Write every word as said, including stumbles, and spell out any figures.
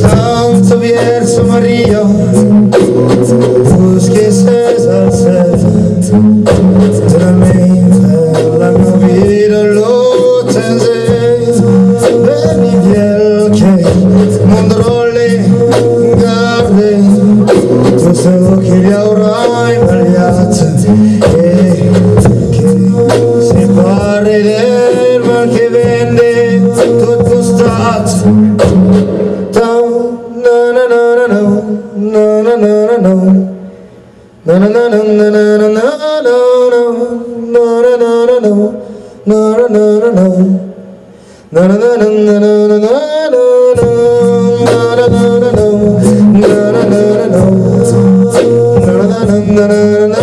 Santa Vierge Maria, vos que sètz al cèl, tremèi per la mia vida lo temps es, veni vièlh que mon dròlle garde, tot çò que li aurà malhat e que se pare del mal que ven de tot costat. Tan, na, na, na, na, na, na, na, na, na, na. Na, na, na, na, na, na, na, na, na, na, na, na, na, na, na, na, na, na.